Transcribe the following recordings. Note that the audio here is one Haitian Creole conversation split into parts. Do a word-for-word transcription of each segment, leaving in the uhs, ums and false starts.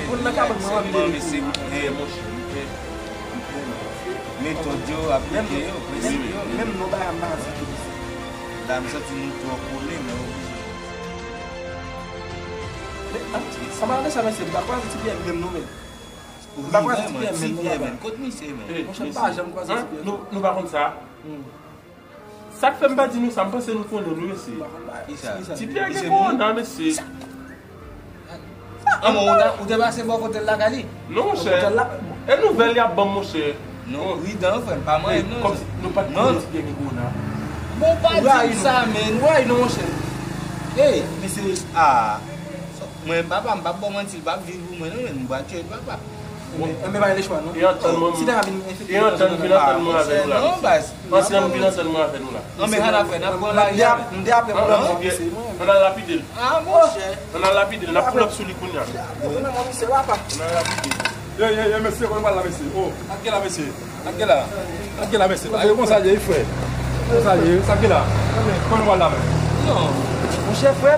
Moun nan ka ban mwen anvi de mesye, eh, monchè, m pè, m pè, non. Metòd yo, aplike yo, prensip yo. Menm non, bagay m pa ka site mesye. La, m santi nou twò kole, men oblije. Men, an, an palan de sa, mesye, m pa kwaze Ti Pyè menm non, men. M pa kwaze Ti Pyè menm non, papa. Kot misye, men? Monchè, m pa janm kwaze Ti Pyè. Nou, nou pa konn sa? Sa k fè m pa di nou sa, m panse nou konnen l wi, mesye. Kisa? Ti Pyè gen kowona, mesye. Anmò, ou ta, ou te pase bò kote l lakay li? Non, monchè. E nouvèl y ap ban m, monchè. Non, ri dan, frè m, pa manyen m, non. Kòmsi nou pa t konnen Ti Pyè gen kowona. Bon, pa di m sa, men. Ou rayi non, monchè. Ey, mesye, ah. Mwen, papa, m p ap ba w manti, l p ap viv pou mwen, non, men m pral tchwe l, papa. Bon, men pa gen lechwa, non. E antann mwen, si ta vin enfekte, e antann vin antann mwen avè nou la. Non, baz. Antann vin antann mwen avè nou la. Non, men sa n ap fè, n ap pran lari a. M te apre pou lòt mwen, mesye, mwen. Ann al lapide l. Ah, monchè. Ann al lapide l, n ap pull up sou li kounye a. Ann al lapide l. Ye, ye, ye, mesye, kote w pral la, mesye? Oh, ak gen la, mesye. Ak gen la. Ak gen la, mesye. Ayo, konsa l ye, frè. Konsa l ye, sa gen la. Kote w pral la, men? Non. Monchè, frè.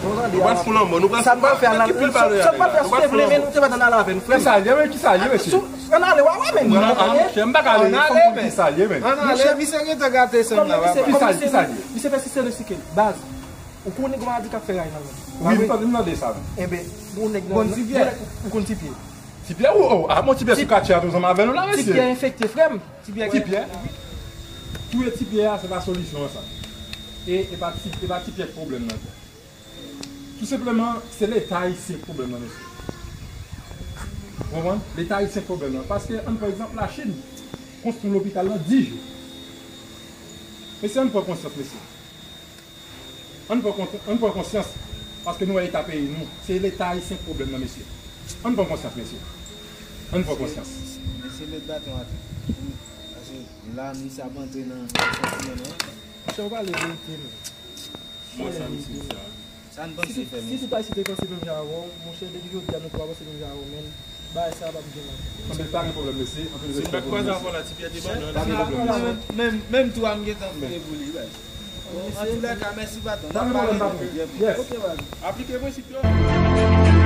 Nou pral fou lanmò, nou pral fou. Sa n pral fè a la, sa n pral fè a siple, men nou te mèt ann ale avè n, frè. Kisa l ye, men, kisa l ye, mesye? Ann ale, w a wè, men. Non, monchè, m pa ka ale, fò m konn kisa l ye, men. Ann ale, misye gentan gate san m la, papa. Kisa l, kisa l ye? Misye fè sistè de sike, baz. Ou konnen gon maladi k ap fè ray nan mond. Wi, m tande, m tande sa, men. Enben, gon nèg nan, gon nèg, ou konn Ti Pyè. Ti Pyè, ou, oh, ah, bon, Ti Pyè sou katye a, tou zanmi avè nou la, mesye. Ti Pyè enfekte, frè m. Ti Pyè. Ti Pyè. Touye Ti Pyè a, se pa solisyon an, sa. E, e pa Ti, e pa Ti Pyè k pwoblèm nan, tou. Tou senpleman, se Leta ayisyen k pwoblèm nan, mesye. Ou konprann? Leta ayisyen k pwoblèm nan. Paske, ann pran egzanp, Lachin konstwi lopital lan dis jou. Mesye, ann pran konsyans, mesye. Ann pran kont-, ann pran konsyans, paske nou wè eta peyi nou. Se Leta ayisyen k pwoblèm nan, mesye. Ann pran konsyans, mesye. Ann pran konsyans. Mesye, met baton atè. Paske la, misye ap antre nan santiman nou. Monchè, ou pale verite, men. Mwen sa, misye, sa. Sa n panse fè, mesye. Si tout Ayisyen te panse menm jan avè w, monchè, depi jodi a, nou tou pa panse menm jan avè w, men. Bagay sa a p ap gen lòt. Anben, pa gen pwoblèm, mesye. Anpil respè pou nou, mesye. Si m pa kwaze avè w la, Ti Pyè te ban nou. Pa gen pwoblèm, mesye. Menm, menm, menm tou a m gentan vire pou li, baz. Bon, antoulèka, mèsi, patwon. Pa gen pwoblèm, patwon. Yes. Ok, baz. Aplike prensip yo.